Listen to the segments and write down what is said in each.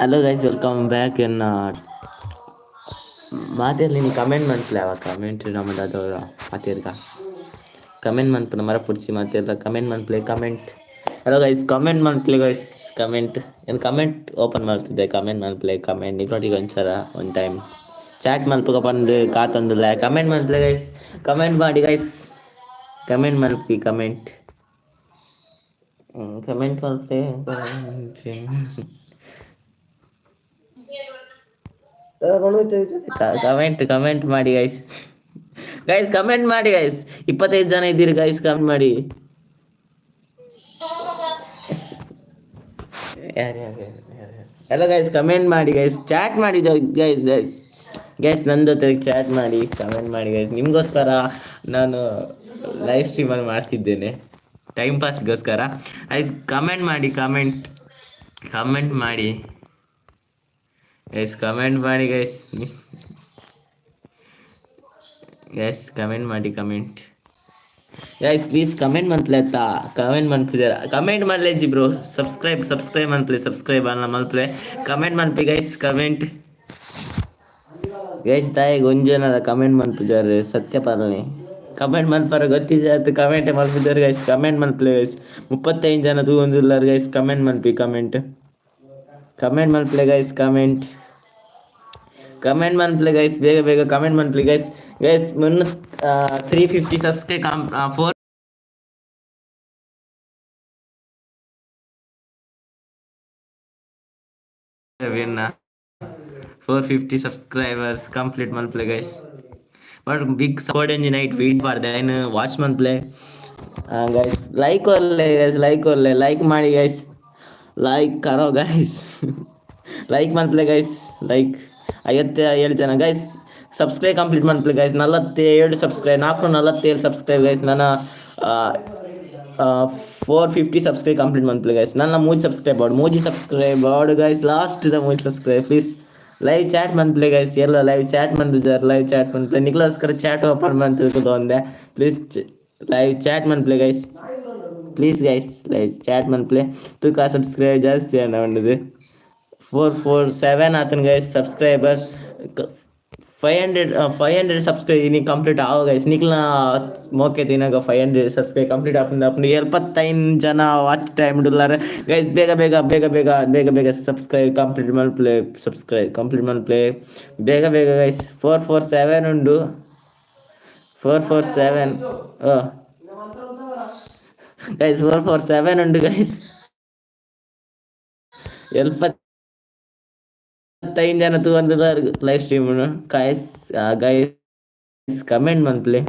Hello guys, welcome back. ಎನ್ನ ಮಾತೆರ್ಲ comment ಮನ್ಪುಲೆ. ಅವ ಕಮೆಂಟ್ ನಮ್ಮ ದಾದ ಮಾತೆರ್ಗ ಕಮೆಂಟ್ ಮನ್ಪುನ ಮರಪುಡ್ಚಿ. ಮಾತೆರ್ಲ ಕಮೆಂಟ್ ಮನ್ಪುಲೆ, ಕಮೆಂಟ್. ಹಲೋ ಗೈಸ್, ಕಮೆಂಟ್ ಮನ್ಪುಲೆ ಗೈಸ್, ಕಮೆಂಟ್. ಏನು ಕಮೆಂಟ್ ಓಪನ್ ಮಾಡ್ತಿದ್ದೆ, ಕಮೆಂಟ್ ಮನ್ಪುಲೆ, ಕಮೆಂಟ್. ನಿಕ್ಲೊಟ್ಟಿಗೆ ಒಂಚರ ಒನ್ ಟೈಮ್ ಚಾಟ್ ಮಲ್ಪುಗ ಪಂದ್ ಕಾತೊಂದುಲ್ಲೆ. ಕಮೆಂಟ್ ಮನ್ಪುಲೆ ಗೈಸ್, ಕಮೆಂಟ್ ಮಾಡಿ ಗೈಸ್, ಕಮೆಂಟ್ ಮನ್ಪಿ, ಕಮೆಂಟ್, ಕಮೆಂಟ್ ಮನ್ಪುಲೆ. ಕಮೆಂಟ್, ಕಮೆಂಟ್ ಮಾಡಿ ಗೈಸ್. ಗೈಸ್, ಕಮೆಂಟ್ ಮಾಡಿ ಗೈಸ್. 25 ಜನ ಇದ್ದೀರಿ ಗೈಸ್, ಕಮೆಂಟ್ ಮಾಡಿ. ಯಾರು? ಎಲ್ಲ ಗೈಸ್, ಕಮೆಂಟ್ ಮಾಡಿ ಗೈಸ್, ಚಾಟ್ ಮಾಡಿ ಗೈಸ್. ಗೈಸ್, ಗೈಸ್, ನನ್ನ ಜೊತೆ ಚಾಟ್ ಮಾಡಿ, ಕಮೆಂಟ್ ಮಾಡಿ ಗೈಸ್. ನಿಮಗೋಸ್ಕರ ನಾನು ಲೈವ್ ಸ್ಟ್ರೀಮಲ್ಲಿ ಮಾಡ್ತಿದ್ದೇನೆ, ಟೈಮ್ ಪಾಸ್ಗೋಸ್ಕರ. ಗೈಸ್, ಕಮೆಂಟ್ ಮಾಡಿ, ಕಮೆಂಟ್, ಕಮೆಂಟ್ ಮಾಡಿ ಗೈಸ್, ಕಮೆಂಟ್ ಮಾಡಿ ಗೈಸ್. ಗೈಸ್, ಕಮೆಂಟ್ ಮಾಡಿ, ಕಮೆಂಟ್ ಗೈಸ್, ಪ್ಲೀಸ್ ಕಮೆಂಟ್ ಮನ್ಪುಲೆ ಅತ್ತಾ? ಕಮೆಂಟ್ ಮನ್ಪುಜರ? ಕಮೆಂಟ್ ಮಲ್ಲೆಜ್ಜಿ ಬ್ರೋ. ಸಬ್ಸ್ಕ್ರೈಬ್, ಸಬ್ಸ್ಕ್ರೈಬ್ ಮನ್ಪುಲೆ, ಸಬ್ಸ್ಕ್ರೈಬ್ ಅನ್ನ ಮನ್ಪುಲೆ, ಕಮೆಂಟ್ ಮನ್ಪಿ ಗೈಸ್, ಕಮೆಂಟ್ ಗೈಸ್. ದಾಯೆಗ್ ಒಂಜನಲ ಕಮೆಂಟ್ ಮನ್ಪುಜರ್? ಸತ್ಯ ಪಾಲನೆ ಕಮೆಂಟ್ ಮನ್ಪರ ಗೊತ್ತಿಜಾತ್, ಕಮೆಂಟ್ ಮನ್ಪುಜರ್ ಗೈಸ್. ಕಮೆಂಟ್ ಮನ್ಪುಲೆ ಗೈಸ್. 35 ಜನ ತೂವೊಂದುಲ್ಲರ್ ಗೈಸ್. ಕಮೆಂಟ್ ಮನ್ಪಿ, ಕಮೆಂಟ್, ಕಮೆಂಟ್ ಮನ್ಪುಲೆ ಗೈಸ್, ಕಮೆಂಟ್, ಕಮೆಂಟ್ ಮನ್ಪುಲೆ ಗೈಸ್. ಬೇಗ ಬೇಗ ಕಮೆಂಟ್ ಮನ್ಪುಲೆ ಗೈಸ್. ಗೈಸ್, ಮುನ್ನ 350 ಸಬ್ಸ್ಕ್ರೈಬ್ ಫೋರ್ 450 subscribers complete ಮನ್ಪುಲೆ ಗೈಸ್. But big support. ಒಂಜಿ ನೈಟ್ ವೀಡ್ ಪಾಡ್ದೆ, ಐನ್ ವಾಚ್ ಮನ್ಪುಲೆ ಗೈಸ್. ಲೈಕ್ ಕೊರ್ಲೆ ಗೈಸ್, ಲೈಕ್ ಕೊರ್ಲೆ, ಲೈಕ್ ಮಾಡಿ ಗೈಸ್. ಲೈಕ್ ಕರೋ ಗೈಸ್, ಲೈಕ್ ಮನ್ಪುಲೆ ಗೈಸ್, ಲೈಕ್. 57 ಜನ ಗೈಸ್. ಸಬ್ಸ್ಕ್ರೈಬ್ ಕಂಪ್ಲೀಟ್ ಮನ್ಪುಲೆ ಗೈಸ್. 47 subscribe, 447 subscribe guys. ನನ್ನ 450 ಸಬ್ಸ್ಕ್ರೈಬ್ ಕಂಪ್ಲೀಟ್ ಮನ್ಪುಲೆ ಗೈಸ್. ನನ್ನ ಮೂಜಿ ಸಬ್ಸ್ಕ್ರೈಬ್ ಆವಡ್, ಮೂಜಿ ಸಬ್ಸ್ಕ್ರೈಬ್ ಆವಡ್ ಗೈಸ್. ಲಾಸ್ಟ್ ದ ಮೂಜಿ ಸಬ್ಸ್ಕ್ರೈಬ್. ಪ್ಲೀಸ್ ಲೈವ್ ಚಾಟ್ ಮನ್ಪುಲೆ ಗೈಸ್. ಎಲ್ಲ ಲೈವ್ ಚಾಟ್ ಮನ್ಪುಜಾರ್? ಲೈವ್ ಚಾಟ್ ಮನ್ಪುಲೆ. ನಿಕ್ಲೋಸ್ಕರ ಚಾಟ್ ಓಪನ್ ಮಂತ್ ಒಂದೆ. ಪ್ಲೀಸ್ ಲೈವ್ ಚಾಟ್ ಮನ್ಪುಲೆ guys, please guys, live chat ಮನ್ಪುಲೆ. ತೂಕ ಸಬ್ಸ್ಕ್ರೈಬ್ ಜಾಸ್ತಿ ಅಣ್ಣ ಉಂಡದು. 447 ಆತನ ಗೈಸ್ ಸಬ್ಸ್ಕ್ರೈಬರ್. 500, 500 ಸಬ್ಸ್ಕ್ರೈಬ್ ಇನಿ ಕಂಪ್ಲೀಟ್ ಆವ ಗೈಸ್. ನಿಕ್ಲ್ನ ಮೋಕೆ ದಿನಾಗ 500 ಸಬ್ಸ್ಕ್ರೈಬ್ ಕಂಪ್ಲೀಟ್ ಆಪುಂಡು ಆಪುಂಡು. 75 ಜನ ವಾಚ್ ಟೈಮ್ ಉಲ್ಲಾರ ಗೈಸ್. ಬೇಗ ಬೇಗ ಬೇಗ ಬೇಗ ಬೇಗ ಬೇಗ ಸಬ್ಸ್ಕ್ರೈಬ್ ಕಂಪ್ಲೀಟ್ ಮಲ್ಪುಲೆ, ಸಬ್ಸ್ಕ್ರೈಬ್ ಕಂಪ್ಲೀಟ್ ಮಲ್ಪುಲೆ ಬೇಗ ಬೇಗ ಗೈಸ್. 447 ಉಂಡು, 447 ಗೈಸ್, 447 ಉಂಡು ಗೈಸ್. 75 ಜನ ತೂವೊಂದುಲ್ಲಾರ್ live stream guys. Guys, comment ಮನ್ಪುಲೆ,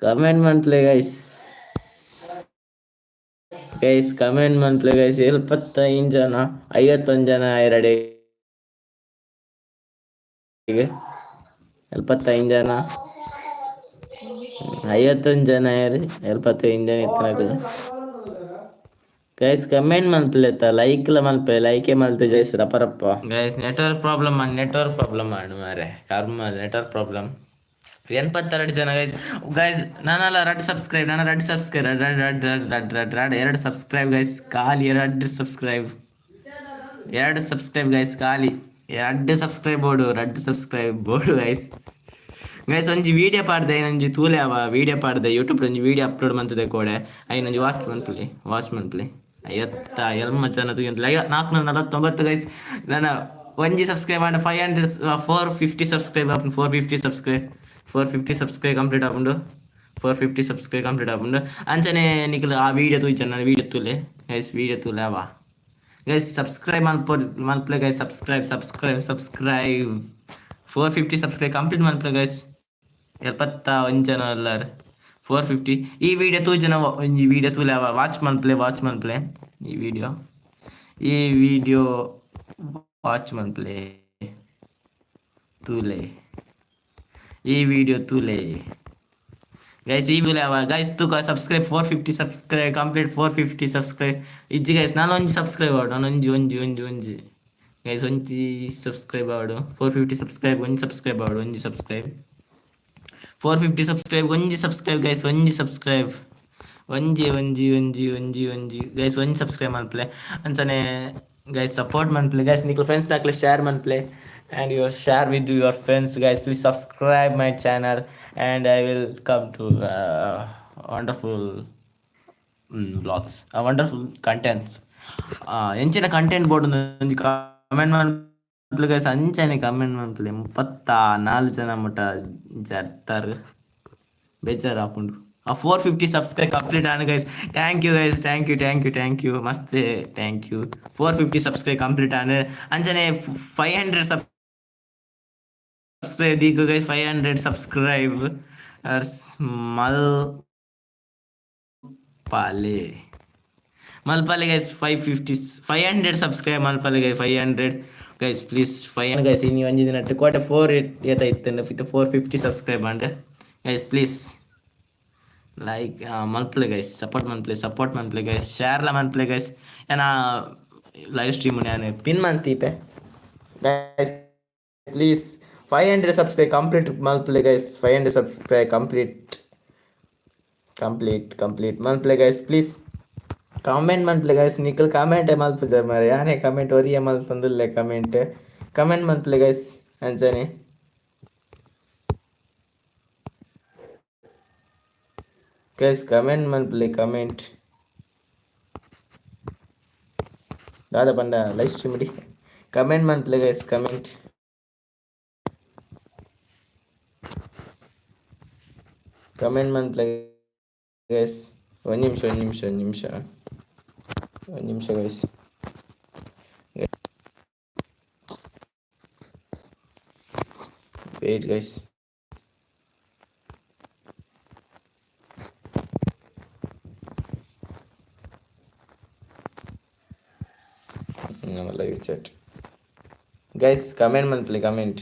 ಕಮೆಂಟ್ ಮನ್ಪುಲೆ ಗೈಸ್. ಗೈಸ್, ಕಮೆಂಟ್ ಮನ್ಪುಲೆ ಗೈಸ್. 75 ಜನ, 51 ಜನ ಎರಡೆ 75 ಜನ, 51 ಜನ ಯಾರು, 75 ಜನ ಇತ್ತನಕುಲು ಗೈಸ್. ಕಮೆಂಟ್ ಮನ್ಪುಲೆ ಲೈಕ್ ಲ ಮನ್ಪುಲೆ, ಲೈಕ್ ಮಲ್ತೆ ಜೈಸ್ ರಪರಪ್ಪ. Guys, network problem, network problem ಮಾಡು ಮಾರೆ, ಕರ್ಮ ನೆಟ್ವರ್ಕ್ ಪ್ರಾಬ್ಲಮ್. 82 ಜನ ಗೈಸ್. ಗೈಸ್, ನಾನಲ್ಲ ರಡ್ ಸಬ್ಸ್ಕ್ರೈಬ್, ನಾನು ರಡ್ ಸಬ್ಸ್ಕ್ರೈಬ್, ರಡ್ ರಡ್ ರಡ್ ರಡ್ ರಡ್ ರಡ್, ಎರಡು ಸಬ್ಸ್ಕ್ರೈಬ್ ಗೈಸ್ ಖಾಲಿ. ಎರಡು ಸಬ್ಸ್ಕ್ರೈಬ್, ಎರಡು ಸಬ್ಸ್ಕ್ರೈಬ್ ಗೈಸ್ ಖಾಲಿ. ಎರಡು ಸಬ್ಸ್ಕ್ರೈಬ್ ಬೋಡು, ರಡ್ಡು ಸಬ್ಸ್ಕ್ರೈಬ್ ಬೋಡು ಗೈಸ್. ಗೈಸ್, ಒಂಜಿ ವೀಡಿಯೋ ಪಾಡ್ದೆ, ಐನೊಂಜಿ ತೂಲೆ. ಅವ ವೀಡಿಯೋ ಪಾಡ್ದೆ, ಯೂಟ್ಯೂಬ್ ಒಂಜಿ ವೀಡಿಯೋ ಅಪ್ಲೋಡ್ ಮಂತದೆ ಕೋಡೆ. ಐನೊಂಜಿ ವಾಚ್ ಮನ್ಪುಲೆ, ವಾಚ್ ಮನ್ಪುಲೆ. 50 ಎಲ್ಮ ಜನ ತೂಯೊಂದುಲ್ಲೆ. 449 ಗೈಸ್. ನನ್ನ ಒಂಜಿ ಸಬ್ಸ್ಕ್ರೈಬ್ ಆಂಡ 500, 450 ಸಬ್ಸ್ಕ್ರೈಬ್ ಆಪುಂಡು. 450 ಸಬ್ಸ್ಕ್ರೈಬ್, 450 ಸಬ್ಸ್ಕ್ರೈಬ್ ಕಂಪ್ಲೀಟ್ ಆಪುಂಡು. 450 ಸಬ್ಸ್ಕ್ರೈಬ್ ಕಂಪ್ಲೀಟ್ ಆಪುಂಡು. ಅಂಚನೆ ನಿಕುಲು ಆ ವೀಡಿಯೋ ತೂಯ್ಚ? ನನ್ನ ವೀಡಿಯೋ ತೂಲೆ ಗೈಸ್, ವೀಡಿಯೋ ತೂಲೆ. ಅವ ಗೈಸ್, ಸಬ್ಸ್ಕ್ರೈಬ್ ಮನ್ಪೊ ಮನ್ಪುಲೆ guys. Subscribe, subscribe, subscribe. 450 subscribe complete ಮನ್ಪುಲೆ ಗೈಸ್. 71 ಜನ ಉಲ್ಲಾರ್. 450. ಈ ವಿಡಿಯೋ ತೂಜನ? ಒಂಜಿ ವಿಡಿಯೋ ತೂಲೆ, ಅವ ವಾಚ್ ಮನ್ಪುಲೆ, ವಾಚ್ ಮನ್ಪುಲೆ. ಈ ವಿಡಿಯೋ, ಈ ವಿಡಿಯೋ ವಾಚ್ ಮನ್ಪುಲೆ, ತೂಲೆ, ಈ ವಿಡಿಯೋ ತೂಲೆ ಗೈಸ್, ಈ ವಿಡಿಯೋ. ಅವ ಗೈಸ್, ತೂಕ ಸಬ್ಸ್ಕ್ರೈಬ್, 450 ಸಬ್ಸ್ಕ್ರೈಬ್ ಕಂಪ್ಲೀಟ್. 450 ಸಬ್ಸ್ಕ್ರೈಬ್ ಇಜ್ಜಿ ಗೈಸ್. ನಾನು ಒಂಜಿ ಸಬ್ಸ್ಕ್ರೈಬ್ ಆವಡು, ನಾನು ಒಂಜಿ ಒಂಜಿ ಒಂಜಿ ಒಂಜಿ ಗೈಸ್, ಒಂಜಿ ಸಬ್ಸ್ಕ್ರೈಬ್ ಆವಡು. 450 ಸಬ್ಸ್ಕ್ರೈಬ್, ಒಂಜಿ ಸಬ್ಸ್ಕ್ರೈಬ್ ಆವಡು, ಒಂಜಿ ಸಬ್ಸ್ಕ್ರೈಬ್. 450 ಸಬ್ಸ್ಕ್ರೈಬ್, ಒಂಜಿ ಸಬ್ಸ್ಕ್ರೈಬ್ ಗೈಸ್, ಒಂಜಿ ಸಬ್ಸ್ಕ್ರೈಬ್, ಒಂಜಿ ಒಂಜಿ ಒಂಜಿ ಒಂಜಿ ಒಂಜಿ ಗೈಸ್, ಒಂಜಿ ಸಬ್ಸ್ಕ್ರೈಬ್ ಮಲ್ಪುಲೆ. ಅಂಚನೆ ಗೈಸ್, ಸಪೋರ್ಟ್ ಮನ್ಪುಲೆ ಗೈಸ್. ನಿಕ್ಲು ಫ್ರೆಂಡ್ಸ್ ನಕ್ಲೆ ಶೇರ್ ಮನ್ಪುಲೆ and you share with your friends, guys. Please subscribe my channel and I will come to wonderful vlogs, wonderful contents. ಎಂಚಿನ ಕಂಟೆಂಟ್ ಬೋರ್ಡ್ ಒಂಜಿ ಕಮೆಂಟ್ ಮನ್ಪುಲೆ ಗೈಸ್. ಅಂಚನೆ ಕಮೆಂಟ್ ಮನ್ಪುಲೆ. 34 ಜನ ಮುಟ ಜರ್ತಾರ್, ಬೇಜಾರು ಆಪುಂಡು. ಆ 450 subscribe complete and guys. Thank you guys, thank you, thank you, thank you, ಮಸ್ತ್ thank you. 450 subscribe complete and ಅಂಚನೆ 500 ಸಬ್ಸ್ಕ್ರೈಬ್ ದೀಕ ಗೈಸ್. 500 ಸಬ್ಸ್ಕ್ರೈಬ್ ಮಲ್ಪಾಲೆ, ಮಲ್ಪಾಲೆ ಗೈಸ್. 550, 500 ಸಬ್ಸ್ಕ್ರೈಬ್ ಮಲ್ಪಾಲೆ guys. 500 guys, please, 500 guys. ಇನಿ ಒಂಜಿ ದಿನ ಕೋಟೆ ಫೋರ್ ಏತ ಇತ್ತು, 450 subscribe and guys. Please like ಮಲ್ಪುಲೆ guys, support ಮನ್ಪುಲೆ, ಸಪೋರ್ಟ್ ಮನ್ಪುಲೆ ಗೈಸ್, ಶೇರ್ಲ ಮನ್ಪುಲೆ ಗೈಸ್. ಏನ ಲೈವ್ ಸ್ಟ್ರೀಮ್ ಯಾನ್ ಪಿನ್ ಮಂತೀಪೆ guys. Please 500 subscribe complete ಮಲ್ಪುಲೆ guys. 500 subscribe complete, complete, complete ಮನ್ಪುಲೆ guys. Please comment ಮನ್ಪುಲೆ guys. ನಿಕಲ್ ಕಮೆಂಟ್ ಮಲ್ಪುಜರ್ ಮಾರ್ರೆ. ಯಾನೇ ಕಮೆಂಟ್ ಒರಿಯೆ ಮಲ್ತೊಂದುಲ್ಲೆ. ಕಮೆಂಟ್, ಕಮೆಂಟ್ ಮನ್ಪುಲೆ ಗೈಸ್. ಅಂಚನೆ ಗೈಸ್, ಕಮೆಂಟ್ ಮನ್ಪುಲೆ, ಕಮೆಂಟ್. ದಾದ ಪಂಡ ಲೈವ್ ಸ್ಟ್ರೀಮ್ ಡಿ ಕಮೆಂಟ್ ಮನ್ಪುಲೆ ಗೈಸ್, ಕಮೆಂಟ್. ಕಮೆಂಟ್ ಮನ್ಪುಲೆ ಗೈಸ್. ಒಂದು ನಿಮಿಷ, ಒಂದು ನಿಮಿಷ, ಒಂದು ನಿಮಿಷ, ಒಂದು ನಿಮಿಷ ಗೈಸ್. Wait guys. ನಮ್ಮ ಲೈವ್ ಚಾಟ್ ಗೈಸ್, ಕಮೆಂಟ್ ಮನ್ಪುಲೆ, ಕಮೆಂಟ್.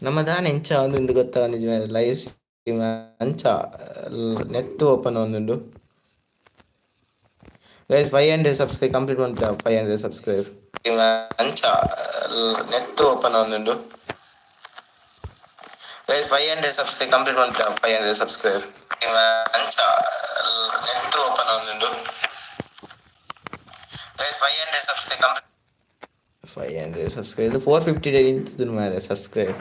ನಮ್ಮ ದಾನೆ ಎಂಚ ಒಂದುಂಡು ಗೊತ್ತಾ? ಒಂಜಿ ಲೈವ್ ಸ್ಟ್ರೀಮ್ ಅಂಚ ನೆಟ್ ಓಪನ್ ಒಂದುಂಡು ಗೈಸ್. 500 ಸಬ್ಸ್ಕ್ರೈಬ್ ಕಂಪ್ಲೀಟ್ ಮನ್ಪುಲೆ. 500 ಸಬ್ಸ್ಕ್ರೈಬ್ ಅಂಚ ನೆಟ್ ಓಪನ್ ಒಂದುಂಡು ಗೈಸ್. 500 ಸಬ್ಸ್ಕ್ರೈಬ್ ಕಂಪ್ಲೀಟ್ ಮನ್ಪುಲೆ. 500 ಸಬ್ಸ್ಕ್ರೈಬ್ ಅಂಚ ನೆಟ್ ಓಪನ್ ಒಂದುಂಡು guys. 500 subscribe complete, 500 subscribe. ಇದು 450 ನಿಂತದ್ದು ಮಾರೆ ಸಬ್ಸ್ಕ್ರೈಬ್.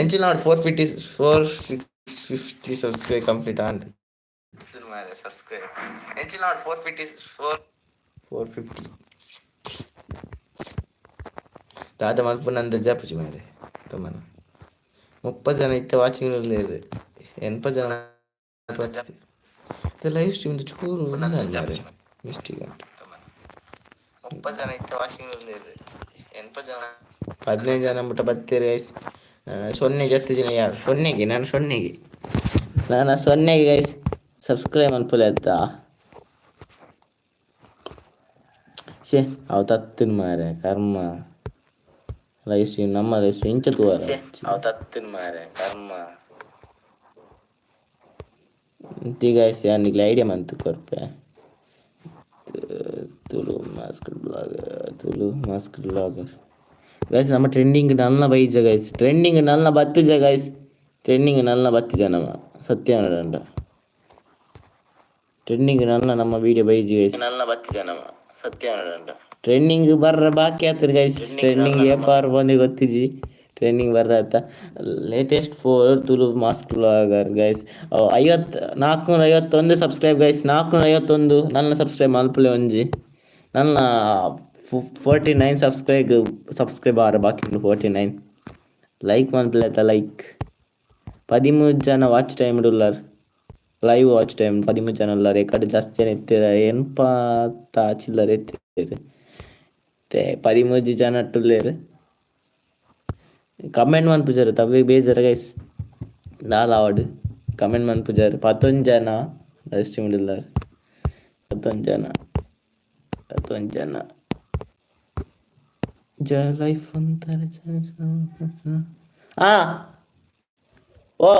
ಎಂಚಿನ ನೋಡಿ, 450, 4 6 50 subscribe complete and ಮಾರೆ ಸಬ್ಸ್ಕ್ರೈಬ್. ಎಂಚಿನ ನೋಡಿ, 450, 4 450. ದಾದ ಮಲ್ಪುನಂದ ಜಾಪುಜಿ ಮಾರೆ ತಮ್ಮನ. 30 ಜನ ಇತ್ತೆ ವಾಚಿಂಗ್, 80 ಜನ. ಲೈವ್ ಸ್ಟ್ರೀಮ್ ಚೂರು ಮಾರೆ ಮಿಸ್ಟೇಕ್ ಉಂಟು. 30 ಜನ ಇತ್ತೆ ವಾಚಿಂಗ್, 80 ಜನ, 15 ಜನ ಮುಟ್ಟ ಬತ್ತೀರಿ ಗೈಸ್. ಸೊನ್ನೆ ಜೊತೆ ಜನ ಯಾರು? ಸೊನ್ನೆಗೆ ನಾನು, ಸೊನ್ನೆಗೆ ನಾನು, ಸೊನ್ನೆಗೆ ಗೈಸ್. ಸಬ್ಸ್ಕ್ರೈಬ್ ಮನ್ಪುಲೆ ಅತ್ತ. ಶೇ, ಅವು ತತ್ತಿನ ಮಾರೆ, ಕರ್ಮ. ಲೈವ್ ಸ್ಟ್ರೀಮ್, ನಮ್ಮ ಲೈವ್ ಸ್ಟ್ರೀಮ್ ಇಂಚ ತೂವರ. ಅವು ತತ್ತಿನ ಮಾರೆ, ಕರ್ಮ. ಗೈಸ್, ಯಾನಿಗ್ಲ ಐಡಿಯಾ ಮಂತ್ ಕೊರ್ಪೆ. Tulu masked blogger, Tulu masked blogger guys. ನಮ್ಮ ಟ್ರೆಂಡಿಂಗ್ ನಲ್ಲ ಬೈಜ ಗೈಸ್. ಟ್ರೆಂಡಿಂಗ್ ನಲ್ಲ ಬತ್ತಿಜ ಗೈಸ್. ಟ್ರೆಂಡಿಂಗ್ ನಲ್ಲ ಬತ್ತಿಜ ನಮ್ಮ ಸತ್ಯ ನೋಡಂಡ. ಟ್ರೆಂಡಿಂಗ್ ನಲ್ಲ ನಮ್ಮ ವಿಡಿಯೋ ಬೈಜಿ ಗೈಸ್. ನಲ್ಲ ಬತ್ತಿಜ ನಮ್ಮ ಸತ್ಯ ನೋಡಂಡ. ಟ್ರೆಂಡಿಂಗ್ ಬರ್ರ ಬಾಕಿ ಆತರ್ ಗೈಸ್. ಟ್ರೆಂಡಿಂಗ್ ಏಪಾರ್ ಬಂದು ಗೊತ್ತಿಜಿ. ಟ್ರೆಂಡಿಂಗ್ ಬರ್ರ ಆತ. Latest four Tulu mask blogger guys. 451 subscribe guys, 451. ನನ್ನ ಸಬ್ಸ್ಕ್ರೈಬ್ ಮಲ್ಪುಲೆ ಒಂಜಿ. ನನ್ನ 49 ಸಬ್ಸ್ಕ್ರೈಬ್, ಸಬ್ಸ್ಕ್ರೈಬ್ ಆರ ಬಾಕಿ ಉಂಡು, 49. ಲೈಕ್ ಮನ್ಪುಲೆ ಆತ, ಲೈಕ್. 13 ಜನ ವಾಚ್ ಟೈಮ್ ಉಳ್ಳಾರ್. ಲೈವ್ ವಾಚ್ ಟೈಮ್ 13 ಜನ ಉಳ್ಳಾರ್. ಎಕಡೆ ಜಾಸ್ತಿ ಜನ ಇತ್ತೆರ್, ಎನ್ಪತ್ತ ಚಿಲ್ಲರೆ ಇತ್ತೆರ್. 13 ಜನ ಉಲ್ಲೆರ್. ಕಮೆಂಟ್ ಮನ್ಪುಜರ್, ತವ್ವೆ ಬೇಜಾರ ಗೈಸ್. ದಾಲ ಆವಡ್, ಕಮೆಂಟ್ ಮನ್ಪುಜರ್. 11 ಜನ ಲೈವ್ ಸ್ಟ್ರೀಮ್ ಉಳ್ಳಾರ್. 11 ಜನ, 11 ಜನ. ಜ ಲೈಫ್ ಒಂಥರ. ಆ ಓ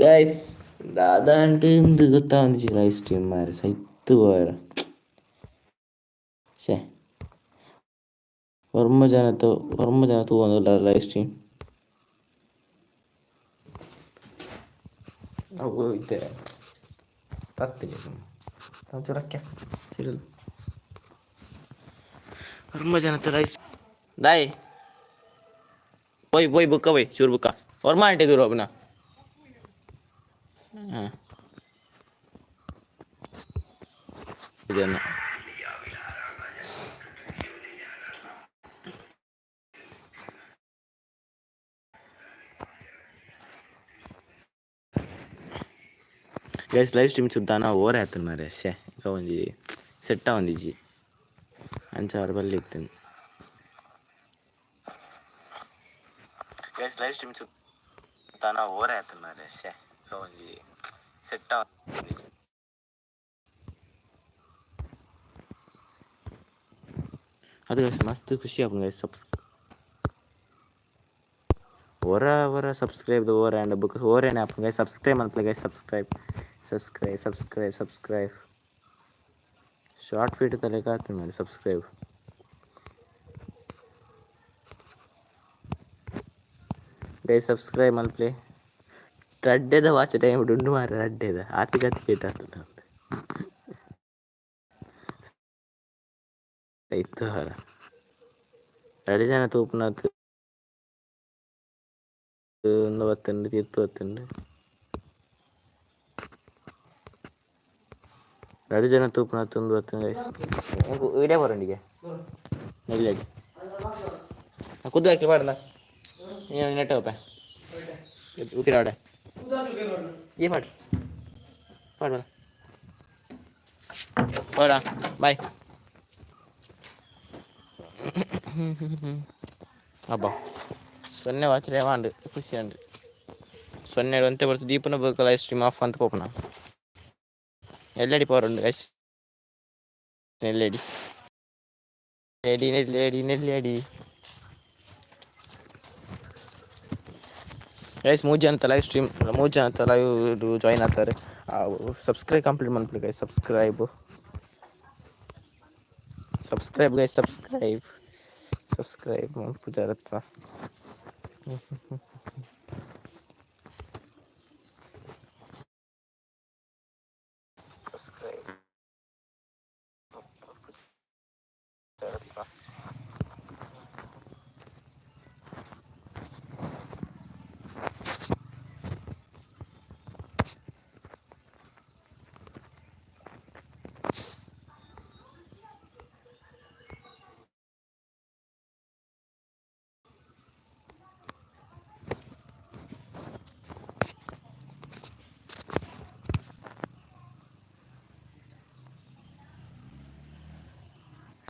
ಗೈಸ್, ದಾದಾಂಡ್ ಇಂದು ಗೊತ್ತಾವಂದಿಜಿ ಲೈವ್ ಸ್ಟ್ರೀಮ್ ಮಾರೆ, ಸೈತ್ ಪೋಯೆರ್. ಶೇ, ಒರ್ಂಬ ಜನ, 9 ಜನ ತೂವೊಂದುಲ್ಲೆರ್ ಲೈವ್ ಸ್ಟ್ರೀಮ್. ಅವು ಇತ್ತೆ ತತ್ತಿನಿ ಚೂರಕ್ಕೆ ಸಿಡಲ್ ತುಂಬ ಜನ ರೈಸ್ ದಾಯ್ ಪೋಯ್ ಪೋಯ್ ಬುಕ್ಕ ಪೋಯ್ ಚೂರು ಬುಕ್ಕ ಒರ್ಮ ಆಂಟಿ ದೂರ ಒಬ್ಬನ. ಹಾಂ ಜನ ಗೈಸ್ ಲೈವ್ ಸ್ಟ್ರೀಮ್ ಚುದ್ದಾನ ಓರೆ ಆತನ ಮಾರೆ ಶೇ ಈಗ ಒಂಜಿ ಸೆಟ್ ಆವೊಂದಿಜ್ಜಿ ಅಂಚ ಆರ್ ಬಲ್ಲಿ ಇತ್ತೇನೆ. ಗೈಸ್ ಲೈವ್ ಸ್ಟ್ರೀಮ್ ಚುದ್ದಾನ ಓರೆ ಆತನ ಮಾರೆ ಶೇ ಈಗ ಒಂಜಿ ಸೆಟ್ ಆವೊಂದಿಜ್ಜಿ ಅದು ಗೈಸ್ ಮಸ್ತ್ ಖುಷಿ ಆಪುಂಡು ಗೈಸ್. ಒರ ಒರ ಸಬ್ಸ್ಕ್ರೈಬ್ ಓರ ಆಂಡ್ ಬೊಕ ಓರೇನೆ ಆಪುಂಡು ಗೈಸ್. ಸಬ್ಸ್ಕ್ರೈಬ್ ಮನ್ಪುಲೆ guys. Subscribe subscribe subscribe subscribe. Short video ದ ಲೆಕ ಆತುಂಡು ಮಾರ್ರೆ ಸಬ್ಸ್ಕ್ರೈಬ್. ಗೈಸ್ ಸಬ್ಸ್ಕ್ರೈಬ್ ಮನ್ಪುಲೆ. ರಡ್ಡೆದ ವಾಚ್ ಟೈಮ್ ಉಂಡು ಮಾರ್ರೆ ರಡ್ಡೆದ ಆತ್ ಗತಿ ಕೇಟ್ ಆತುಂಡು ಅಂದ್ ಐತೋರ ರಡ್ಡ್ ಜನ ತೂಪುನತ್ ಉಂದು ಬತ್ತುಂಡು ತಿರ್ತ್ ಬತ್ತುಂಡು ರಡ್ಡ್ ಜನ ತೂಪುನತ್ ಉಂದು ಬತ್ತುಂಡು ಗೈಸ್. ಎಂಕ್ ವಿಡಿಯೋ ಬರೋಂಡಿಗೆ ನೆಲ್ಲಡಿ ಕುದ್ದು ಹಾಕಿ ಪಾಡ್ದ ನೀನು ನೆಟ್ ಹೋಪೆ ಉಪ್ಪಿರಾಡೆ ಈ ಪಾಡ್ ಪಾಡ್ ಬಲ ಹೋಡ ಬಾಯ್. ಅಬ್ಬಾ ಸೊನ್ನೆ ವಾಚ್ ಟೈಮ್ ಆಂಡ್ ಖುಷಿ ಆಂಡ್ ಸೊನ್ನೆ ಒಂತೆ ಬರ್ತು ದೀಪನ ಬೊಕ ಲೈವ್ ಸ್ಟ್ರೀಮ್ ಆಫ್ ಅಂತ ಪೋಪುನ ಎಲ್ಲೆಡಿ ಪವರ್ ಉಂಡು ಗೈಸ್. ನೆಲ್ಲೆಡಿ ಲೇಡಿ ನೆಲ್ಲೇಡಿ ನೆಲ್ಲೇಡಿ ಗೈಸ್. ಮೂರು ಜನ ಲೈವ್ ಸ್ಟ್ರೀಮ್ ಮೂರು ಜನ ಲೈವ್ ಜಾಯಿನ್ ಆಗ್ತಾರೆ. ಸಬ್ಸ್ಕ್ರೈಬ್ ಕಂಪ್ಲೀಟ್ ಮನ್ಪುಲೆ guys. Subscribe subscribe guys. Subscribe subscribe ಮನ್ಪುಜಾರತ್ವ subscribe.